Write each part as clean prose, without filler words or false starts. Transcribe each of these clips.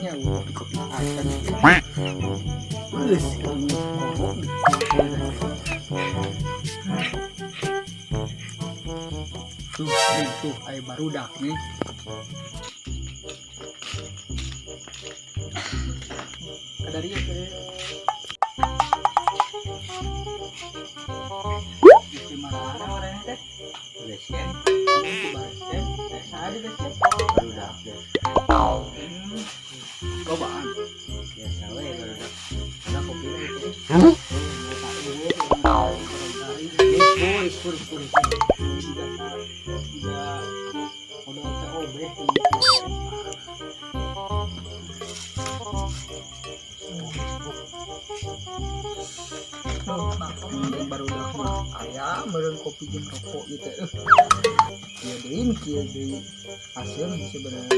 Nya kopi acan. Geus korok. Tuh, nih, tuh, aya barudak nih. Kadari teh. Di mana orangnya teh? Base camp, Itu base camp. Eh, saha di base camp? Barudak deh. Cobaan. Biasa we barudak. Ada kopi lah itu. Ini Pur, pur, pur. Juga modal TOB. Mending barudak mah aya meureun kopi jeung rokok gitu. Kieu deui, kieu deui hasilna sebenarnya.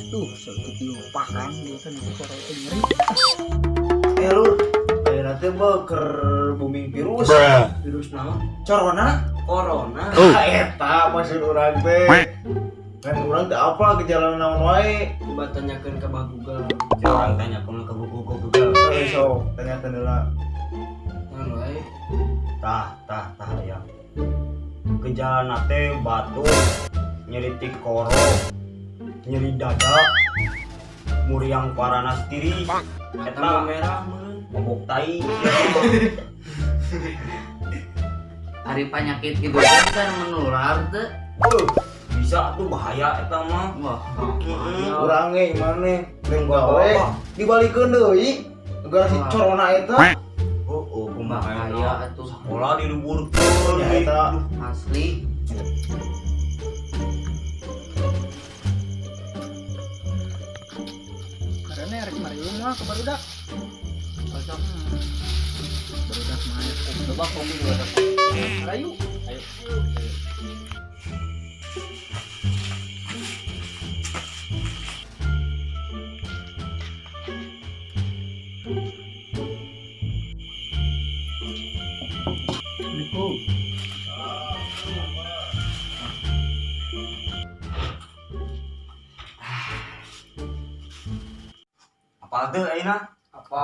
Tuh, saeutik lupakan dia kan itu korok teh nyeri. Eh lur, ayeuna teh beuh keur booming virus. Virus naon? Corona. Corona. Oh. Eta maksud urang teh. Kan urang teh apa gejala naon wae. Coba tanyakeun ke Bah Google. Orang tanya ke Google Google. Heuh sok tanyakeun heula. Naon wae? Tah, tah, tah ya. Gejala teh batuk, nyeri tikoro, nyeri dada, muriang paranas tiris, Eta eta mah merah meureun. mabok tai. Ari penyakit gitu kan menular teh. Oh, bisa tuh bahaya eta mah. Wah, Heeh. Urang ge maneh reng gawe dibalikeun deui gara si corona eta. Oh, oh, kumaha bahaya atuh. Sekolah diliburkeun. Ya eta. Asli. Karena rek mariung mah ke barudak. Cocok. Barudak mah aya kopi. Coba kopi dulu ada. Ayo. Ayo. Assalamualaikum. Apa tuh ayeuna? Apa?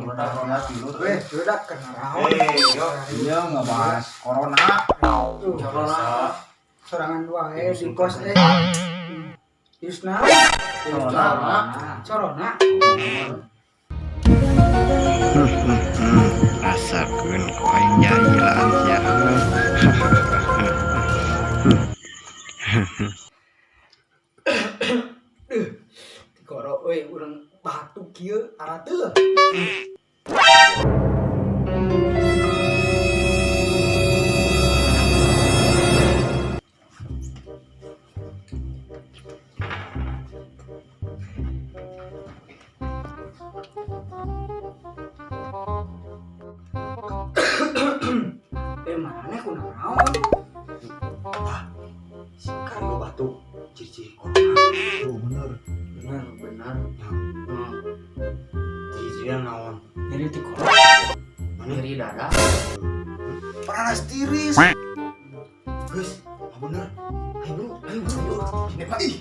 Corona virus. Weh, barudak kena raon. Eh, yo. Iya ngebahas corona. Tuh, Corona. sorangan wae di kos eh. Yusna, Corona. corona. Rasakeun ku aing jahilan sia. Tikoro euy urang batuk kieu arateuh. Eh mana kunaon? Si Karyo batuk, ciri-ciri corona. Tuh bener. Benar, benar. Ciri-cirinya naon? Nyeri tikoro. Mana? Nyeri dada. Panas tiris. Geus, ah bener. Ayo bro, ayo bro, ayo. Ini Pak ih.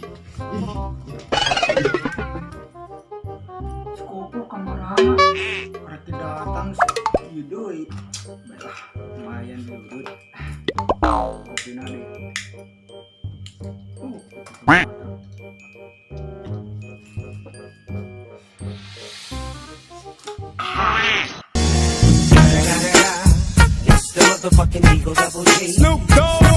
Sekopo kamarana. Rek datang ieu deui. Baiklah, lumayan diurut. Kopina deh. It's the motherfucking Eagle Double G. Snoop Dogg.